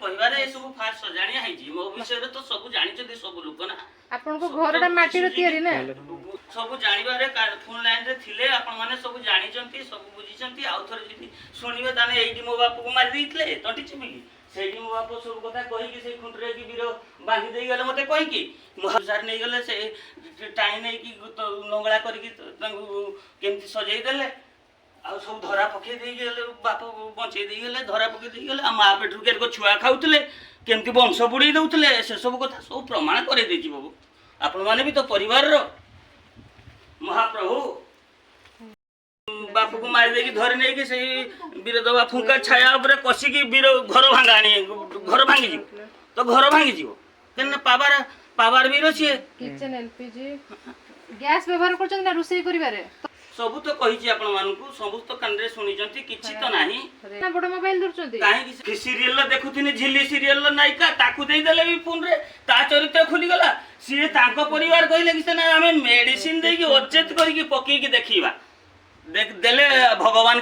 କହିବାରେ ଏସବୁ ଫାଷ୍ଟ ସଜାଣିଆ ହେଇଛି। ମୋ ବିଷୟରେ ତ ସବୁ ଜାଣିଛନ୍ତି ସବୁ ଲୋକ ନା। ଆପଣଙ୍କ ଘରଟା ମାଟିର ତିଆରି ନା? ସବୁ ଜାଣିବାରେ ଫୋନ ଲାଇନରେ ଥିଲେ, ଆପଣମାନେ ସବୁ ଜାଣିଛନ୍ତି, ସବୁ ବୁଝିଛନ୍ତି। ଆଉ ଥରେ ଯଦି ଶୁଣିବେ ତାହେଲେ ଏଇଠି ମୋ ବାପକୁ ମାରି ଦେଇଥିଲେ ତଣ୍ଟି ଚିପିକି। ସେଇଠି ମୋ ବାପ ସବୁ କଥା କହିକି ସେଇ ଖୁଣ୍ଟରେ କି ବୀର ବାନ୍ଧି ଦେଇଗଲେ ମତେ କହିକି। ମୋ ସାର୍ ନେଇଗଲେ, ସେ ଟାଣି ନେଇକି ନଙ୍ଗଳା କରିକି ତାଙ୍କୁ କେମିତି ସଜେଇ ଦେଲେ। ଆଉ ସବୁ ଧରା ପକେଇ ଦେଇକି ଗଲେ, ବାପ ବଞ୍ଚେଇ ଦେଇଗଲେ, ଧରା ପକେଇ ଦେଇଗଲେ। ଆଉ ମା ପେଟରୁ କେରକ ଛୁଆ ଖାଉଥିଲେ, କେମିତି ବଂଶ ବୁଡ଼େଇ ଦଉଥିଲେ, ସେସବୁ କଥା ସବୁ ପ୍ରମାଣ କରେଇ ଦେଇଛି ବାବୁ। ଆପଣମାନେ ବି ତ ପରିବାରର। ମହାପ୍ରଭୁ ବାପକୁ ମାରି ଦେଇକି ଧରି ନେଇକି ସେଇ ବୀରଦବା ଫୁଙ୍କା ଛାୟା ଉପରେ କଷିକି ବୀର ଘର ଭାଙ୍ଗା ଆଣି ଘର ଭାଙ୍ଗିଯିବ ତ, ଘର ଭାଙ୍ଗିଯିବ। କାହିଁକିନା ପାୱାର ପାୱାର ବୀର ସିଏ। କିଚେନ ଏଲପିଜି ଗ୍ୟାସ ବ୍ୟବହାର କରୁଛନ୍ତି ନା ରୋଷେଇ କରିବାରେ? ସବୁ ତ କହିଛି ଆପଣମାନଙ୍କୁ, ସବୁ ତ କାନରେ ଶୁଣିଛନ୍ତି, କିଛି ତ ନାହିଁ। ନା ବଡ ମୋବାଇଲ ଧରୁଛନ୍ତି? କାହିଁକି ସିରିଏଲ ଦେଖୁଥିନି, ଝିଲି ସିରିଏଲ ନାୟିକା, ତାକୁ ଦେଇଦେଲେ ବି ଫୋନରେ, ତା ଚରିତ୍ର ଖୋଲିଗଲା। ସିଏ ତାଙ୍କ ପରିବାର କହିଲେ କି ସେ ନା ଆମେ ମେଡିସିନ ଦେଇକି ଅଚେତ କରିକି ପକେଇକି ଦେଖିବା ଦେଲେ ଭଗବାନ।